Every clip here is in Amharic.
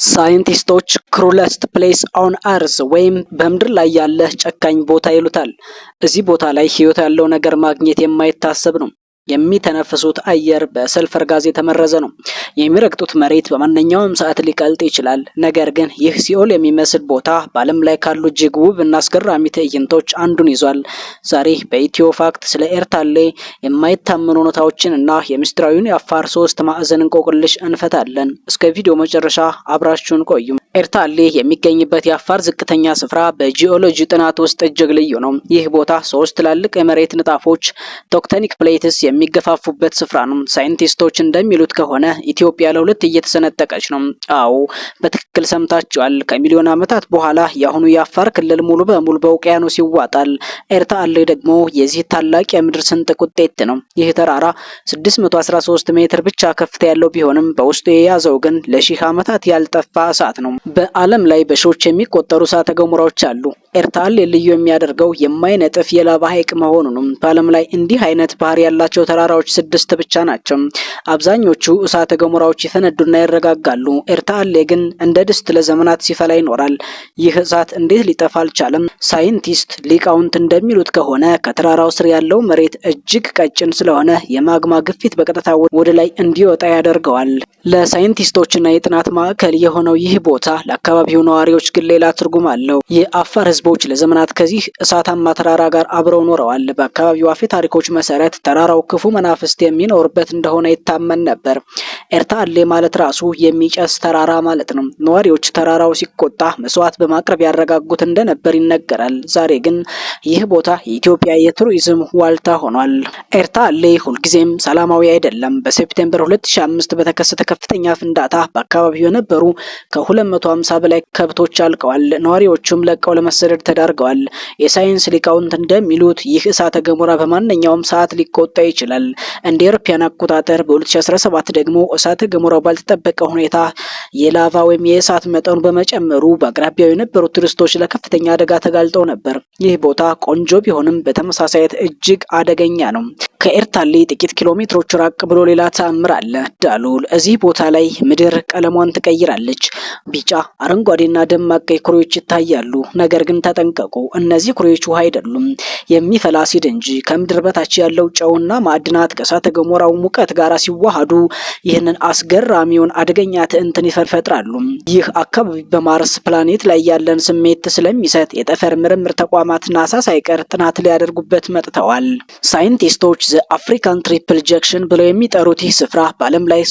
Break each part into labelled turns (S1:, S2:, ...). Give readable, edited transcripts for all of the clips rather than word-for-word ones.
S1: ሳይንቲስቶች cruelest place on earth ወይም በምድር ላይ ያለ ጨካኝ ቦታ ይሉታል። እዚህ ቦታ ላይ ሕይወት ያለው ነገር ማግኘት የማይታሰብ ነው። የሚተነፍሱት አየር በሰልፈር ጋዝ የተመረዘ ነው። የሚረግጡት መሬት በማንኛውም ሰዓት ሊቀልጥ ይችላል። ነገር ግን ይህ ሲኦል የሚመስል ቦታ በዓለም ላይ ካሉ እጅግ ውብ እና አስገራሚ ትዕይንቶች አንዱን ይዟል። ዛሬ በኢትዮ ፋክት ስለ ኤርታሌ የማይታመኑ እውነታዎችን እና የምስጢራዊውን የአፋር ሶስት ማዕዘን እንቆቅልሽ እንፈታለን። እስከ ቪዲዮ መጨረሻ አብራችሁን ቆዩ። ኤርታሌ የሚገኝበት የአፋር ዝቅተኛ ስፍራ በጂኦሎጂ ጥናት ውስጥ እጅግ ልዩ ነው። ይህ ቦታ ሶስት ትላልቅ የመሬት ንጣፎች tectonic plates የሚገፋፉበት ስፍራ ነው። ሳይንቲስቶች እንደሚሉት ከሆነ ኢትዮጵያ ለሁለት እየተሰነጠቀች ነው። አዎ፣ በትክክል ሰምታችኋል። ከሚሊዮን ዓመታት በኋላ የአሁኑ የአፋር ክልል ሙሉ በሙሉ በውቅያኖስ ይዋጣል። ኤርታሌ ደግሞ የዚህ ታላቅ የምድር ስንጥቅ ውጤት ነው። ይህ ተራራ 613 ሜትር ብቻ ከፍታ ያለው ቢሆንም በውስጡ የያዘው ግን ለሺህ ዓመታት ያልጠፋ እሳት ነው። በዓለም ላይ በሺዎች የሚቆጠሩ እሳተ ገሞራዎች አሉ። ኤርታሌ ልዩ የሚያደርገው የማይነጥፍ የላቫ ሐይቅ መሆኑ ነው። በዓለም ላይ እንዲህ አይነት ባህሪ ያላቸው ተራራዎች ስድስት ብቻ ናቸው። አብዛኞቹ እሳተ ገሞራዎች ይፈነዱና ይረጋጋሉ። ኤርታሌ ግን እንደ ድስት ለዘመናት ሲፈላ ይኖራል። ይህ እሳት እንዴት ሊጠፋ አልቻለም? ሳይንቲስት ሊቃውንት እንደሚሉት ከሆነ ከተራራው ስር ያለው መሬት እጅግ ቀጭን ስለሆነ የማግማ ግፊት በቀጥታ ወደ ላይ እንዲወጣ ያደርገዋል። ለሳይንቲስቶችና የጥናት ማዕከል የሆነው ይህ ቦታ ለአካባቢው ነዋሪዎች ግን ሌላ ትርጉም አለው። የአፋር ሕዝቦች ለዘመናት ከዚህ እሳታማ ተራራ ጋር አብረው ኖረዋል። በአካባቢው አፈ ታሪኮች መሰረት ተራራው ክፉ መናፍስት የሚኖርበት እንደሆነ ይታመን ነበር። ኤርታሌ ማለት ራሱ የሚጨስ ተራራ ማለት ነው። ነዋሪዎች ተራራው ሲቆጣ መስዋዕት በማቅረብ ያረጋጉት እንደነበር ይነገራል። ዛሬ ግን ይህ ቦታ የኢትዮጵያ የቱሪዝም ዋልታ ሆኗል። ኤርታሌ ሁልጊዜም ሰላማዊ አይደለም። በ September 2005 በተከሰተ ከፍተኛ ፍንዳታ በአካባቢው የነበሩ ከ250 በላይ ከብቶች አልቀዋል። ነዋሪዎቹም ለቀው ለመሰደድ ተዳርገዋል። የሳይንስ ሊቃውንት እንደሚሉት ይህ እሳተ ገሞራ በማንኛውም ሰዓት ሊቆጣ ይችላል። እንደ አውሮፓውያን አቆጣጠር በ2017 ደግሞ እሳተ ገሞራው ባልተጠበቀ ሁኔታ የላቫ ወይም የእሳት መጠኑ በመጨመሩ በአቅራቢያው የነበሩ ቱሪስቶች ለከፍተኛ አደጋ ተጋልጠው ነበር። ይህ ቦታ ቆንጆ ቢሆንም በተመሳሳይ እጅግ አደገኛ ነው። ከኤርታሌ ጥቂት ኪሎ ሜትሮች ራቅ ብሎ ሌላ ተአምር አለ። ዳሎል። እዚህ ቦታ ላይ ምድር ቀለሟን ትቀይራለች። ቢጫ፣ አረንጓዴና ደማቅ ቀይ ኩሬዎች ይታያሉ። ነገር ግን ተጠንቀቁ፣ እነዚህ ኩሬዎች ውሃ አይደሉም፣ የሚፈላ አሲድ እንጂ። ከምድር በታች ያለው ጨውና ማዕድናት ከእሳተ ገሞራው ሙቀት ጋር ሲዋሃዱ ይህንን አስገራሚውን አደገኛ ትዕይንትን ይፈጥራሉ። ይህ አካባቢ በማርስ ፕላኔት ላይ ያለን ስሜት ስለሚሰጥ የጠፈር ምርምር ተቋማት ናሳ ሳይቀር ጥናት ሊያደርጉበት መጥተዋል። ሳይንቲስቶች the African Triple Junction ብለው የሚጠሩት ይህ ስፍራ በዓለም ላይ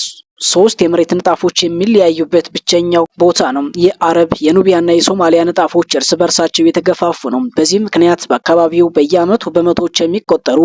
S1: ሶስት የመሬት ንጣፎች የሚለያዩበት ብቸኛው ቦታ ነው። የአረብ፣ የኑቢያና የሶማሊያ ንጣፎች እርስ በርሳቸው የተገፋፉ ነው። በዚህ ምክንያት በአካባቢው በየዓመቱ በመቶዎች የሚቆጠሩ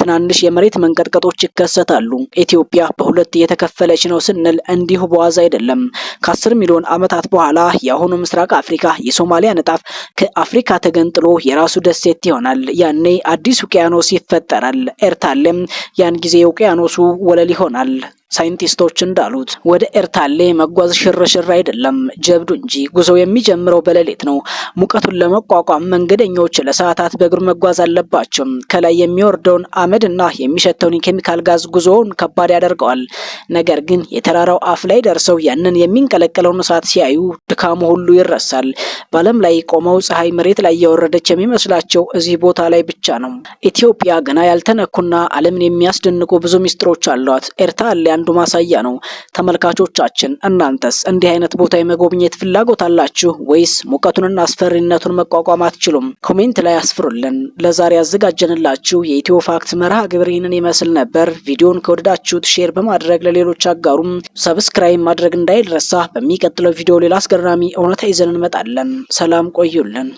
S1: ትናንሽ የመሬት መንቀጥቀጦች ይከሰታሉ። ኢትዮጵያ በሁለት እየተከፈለች ነው ስንል እንዲሁ በዋዛ አይደለም። ከ10 ሚሊዮን ዓመታት በኋላ የአሁኑ ምስራቅ አፍሪካ የሶማሊያ ንጣፍ ከአፍሪካ ተገንጥሎ የራሱ ደሴት ይሆናል። ያኔ አዲስ ውቅያኖስ ይፈጠራል። ኤርታሌም ያን ጊዜ የውቅያኖሱ ወለል ይሆናል። ሳይንቲስቶች እንዳሉት ወደ ኤርታሌ መጓዝ ሽርሽር አይደለም፣ ጀብዱ እንጂ። ጉዞው የሚጀምረው በሌሊት ነው። ሙቀቱን ለመቋቋም መንገደኞች ለሰዓታት በእግር መጓዝ አለባቸው። ከላይ የሚወርደውን አመድና የሚሸተውን የኬሚካል ጋዝ ጉዞውን ከባድ ያደርገዋል። ነገር ግን የተራራው አፍ ላይ ደርሰው ያንን የሚንቀለቀለውን እሳት ሲያዩ ድካሙ ሁሉ ይረሳል። በዓለም ላይ ቆመው ፀሐይ መሬት ላይ የወረደች የሚመስላቸው እዚህ ቦታ ላይ ብቻ ነው። ኢትዮጵያ ገና ያልተነኩና ዓለምን የሚያስደንቁ ብዙ ሚስጥሮች አሏት። ኤርታሌ አንዱ ማሳያ ነው። ተመልካቾቻችን፣ እናንተስ እንዲህ አይነት ቦታ የመጎብኘት ፍላጎት አላችሁ ወይስ ሙቀቱንና አስፈሪነቱን መቋቋም አትችሉም? Comment ላይ አስፍሩልን። ለዛሬ ያዘጋጀንላችሁ የኢትዮ ፋክት መርሃ ግብር ይህንን ይመስል ነበር። ቪዲዮን ከወደዳችሁት share በማድረግ ለሌሎች አጋሩም፣ subscribe ማድረግ እንዳይረሳ። በሚቀጥለው ቪዲዮ ሌላ አስገራሚ እውነታ ይዘን እንመጣለን። ሰላም ቆዩልን።